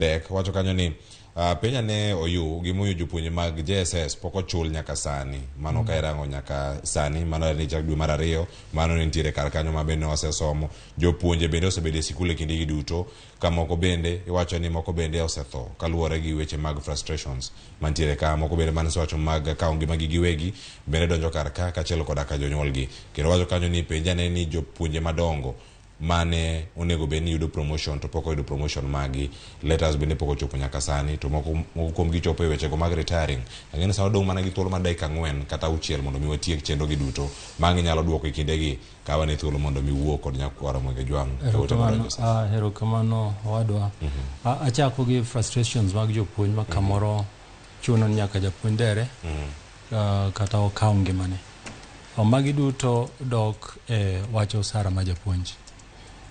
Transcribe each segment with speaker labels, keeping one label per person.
Speaker 1: Dek wacho kanyo ni penja ne oyu gimomiyo jopuonje mag JSS pok ochul nyaka sani. Mano ka irango nyaka sani, mano en chak dwe mar ariyo, mano ne nitiere kar kanyo ma bende wasesomo. Jopuonje bende osebedo e sikul e kindegi duto, ka moko bende iwacho ni moko bende osetho kaluwore gi weche mag frustrations mantiere ka, moko bende mane osewacho mag kawo ngimagi giwegi bende donjo kar ka kaachiel koda ka jonyuolgi. Kendo wacho kanyo ni penja ne ni jopuonje madongo mane onego bed ni yudo promotion to pok oyudo promotion magi, letters bende pok ochopo nyaka sani, to moko moko kuom gi chopo e wechego mag retiring. Ang'e ni sama odong' mana gi thuolo mar dakika 4 kata 6 mondo mi watiek chenro gi duto ma ang' inyalo duoko e kindegi kawa ne thuolo mondo mi wuo kod nyakwaro Mwenge Jwang' e ote
Speaker 2: Erokamano,
Speaker 1: madonjo.
Speaker 2: Erokamano owadwa. Achako gi frustrations mag jopuonj ma kamoro chuno ni nyaka japuonj dere kata okaw ngimane. Magi duto dok e wach osara ma japuonj.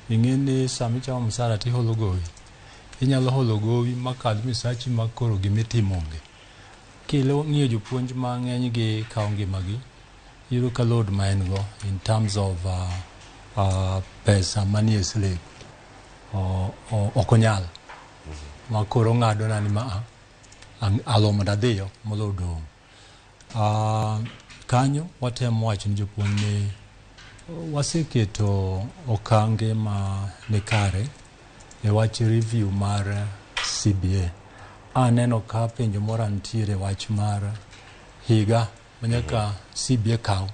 Speaker 2: Ing'e ni sama ichamo msara tiholo gowi. Inyalo holo gowi makadh misachi ma koro gimitimo onge. King'iyo jopuonj mang'eny gi kawo ngimagi, iyudo ka load ma en go in terms of pesa manie slip ok onyal. Ma koro ong'ado na ni ma alo mondo adhiyo molo odong'. Kanyo watemo wacho ni jopuonj ni waseketo okange ma nikare e wach review mar CBA. Aneno ka penjo moro nitiere wach mar higa manyaka CBA kaw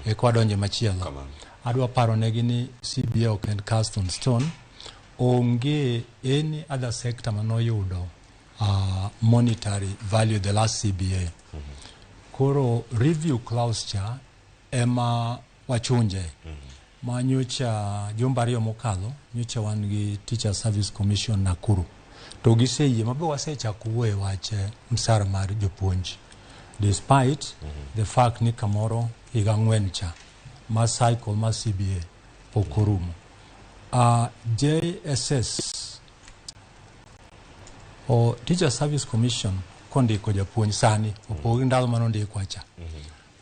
Speaker 2: eka wadonje machielo.
Speaker 1: Kamano.
Speaker 2: Adwa paro negi ni CBA ok en cast on stone. Onge any other sector manoyudo monetary value the last CBA. Koro review clause cha ema wachunje. Ma nyocha jumbe 2 mokalo, nyocha wan gi Teacher Service Commission Nakuru. To giseyie mabe wasechako wuoyo e wach msara mar jopuonj. Despite the fact ni kamoro higa 4 cha ma cycle ma CBA pok orumo. JSS o Teacher Service Commission kondiko japuonj sani opogi ndalo mane ondikwa cha.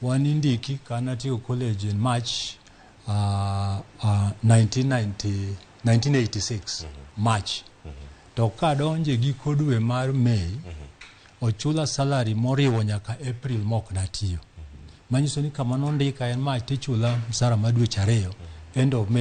Speaker 2: Wan indiki ka natieko college in March 1990, 1986 March. To kadonje giko dwe mar May, ochula salary moriwo nyaka April mok natiyo. Manyiso ni kama nondika en March tichula msara mar dweche 2 end of May.